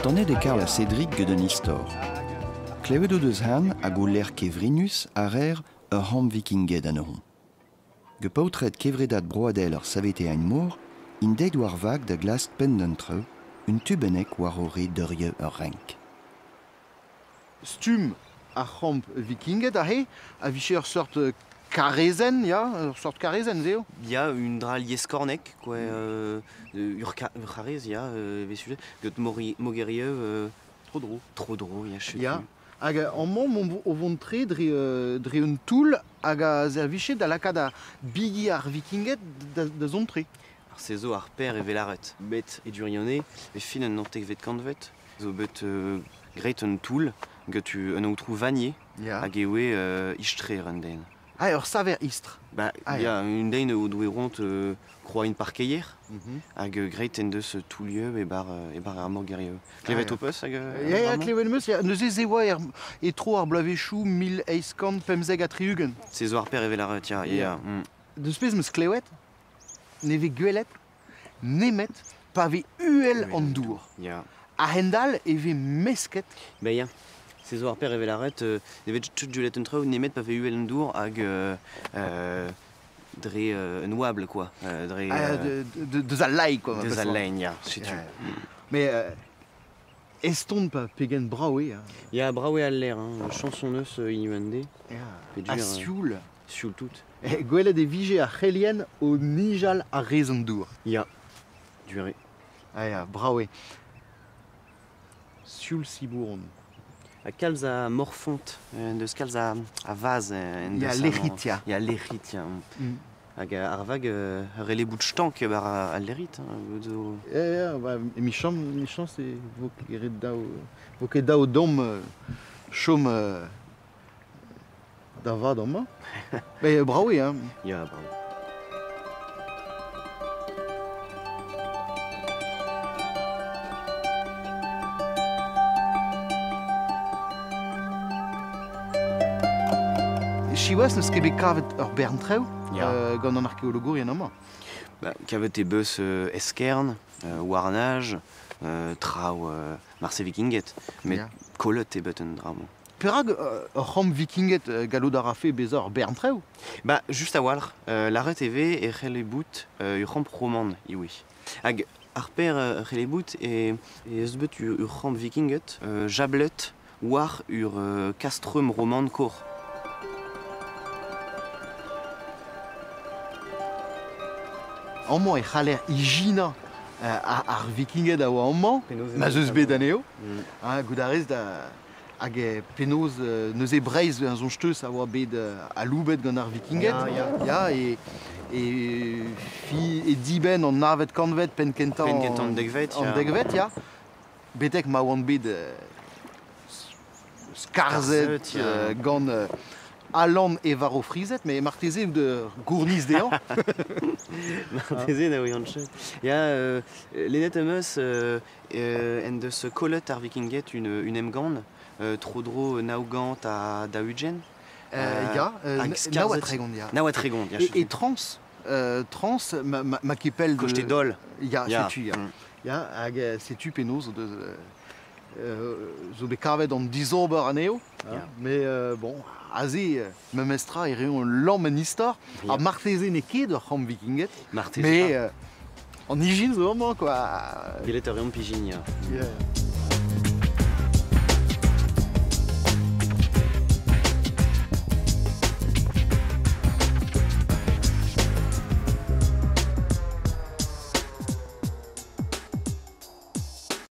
Entanet e Karl ha Cédric get un istor. Klevet o deus han hag o lec'h kevrinus a reer ur c'hamp vikinged anezhoñ. Get paotred kevredad broadel ar saveteañ-mor int deuet war vag da glask penn d'an traoù, un tu bennak war o re deuriañ ur renk. Stumm ar c'hamp vikinged aze a vije ur seurt karrezenn, ya, ur seurt karrezenn eo. Ya, un dra lieskornek, quoi, ur c'harrez, ya, vez sujet, get mogeriev Tro-dro. Tro-dro, ya, setu. Ya, hag amañ momp o vont tre dre un toull hag a servije da lakaat ar bigi ar vikinged da zont tre. Ar se zo ar per evel aret. Bet e Durione, e fin an naontekvet kantved, zo bet graet un toull get un aotrou Vanier hag e oe istrer un den. Ah, ur saver istr. Ba, Ah, ya, un den o doe ront kroa in parkeier hag graet en deus toulieu e bar ar mogeriev. Klevet ho peus hag Ya, klevet 'm eus, ya. Neuze se oa e-tro ar bloavezhioù 1875. Se zo ar per evel aret, ya, ya. Deus pezh 'm eus klevet, ne vez gwelet nemet pa vez uhel an dour. A-hend-all e vez mesket. Ba ya. Se zo ar per evel aret, ne vez tout gwelet un traoù nemet pa vez uhel an dour hag dre un oabl, quoi. Dre, Ah, deus al laig, quoi. Deus al lain, ya, setu. Ya. Mais eston pa pegen brav eo, hein. Ya, brav eo al lec'h, hein. Chañs hon eus hiziv-an-deiz. Pedur, Ha sioul. Sioul tout. Gwelet e vije ar c'helien o nijal a-rez an dour. Ya, dure. Ah ya, brav eo. Sioul sibouron. Ha kalz a morfont, deus kalz a vaz en Ya, deus lec'hid, ya. Ya, lec'hid, ya. Hag ar vag ur ele bout stank bar al lec'hid. Hein, zo. Ya, ba, emichañs e vo ket ret daou, vo ket daou domm chom da vat amañ. Mais brav eo, hein. Ya, brav. Siwazh n'eus ket bet kavet ur bern traoù gant an arkeologourien amañ. Ba, kavet e beus eskern, warnaj, traoù marse vikinged, met kollet eo bet un dra-mañ. Perak ur c'hamp vikinged gallout a rafe bezañ ur bern traoù? Ba, just a-walc'h, lâret e vez e c'helle bout ur c'hamp roman ivez. Hag ar per c'helle bout e eus bet ur c'hamp vikinged jablet war ur castrum roman kozh. Amañ e c'haller ijinañ ar vikinged a oa amañ, ma 'z eus bet anezho. Ha goût a rez da hag penaos neuze Breizh un soñj teus a oa bet aloubet gant ar vikinged. Ya, e e dibenn an navet kantved, penn kentañ Penn kentañ an dekvet, an dekvet, ya. Betek ma oant bet skarzhet gant Alan e varv frizet, mais marteze de gourniz dezhañ. Marteze na ouian ket. Ya, lennet am eus en deus kollet ar vikinged un emgann tro-dro 900 ha 40. Ya, nav ha 30, ya. 39, ya. E trans, trans, ma ket pell de. Koste Dol. Ya, setu, ya. Ya, hag setu penaos deus zo bet kavet an dizober anezho. Mais bon, aze, memestra e reont lamm en istor. Ha marteze n'eo ket ur c'hamp vikinged. Marteze. Mais an ijin zo amañ, quoi. Gellet a reomp ijin, ya. Yeah.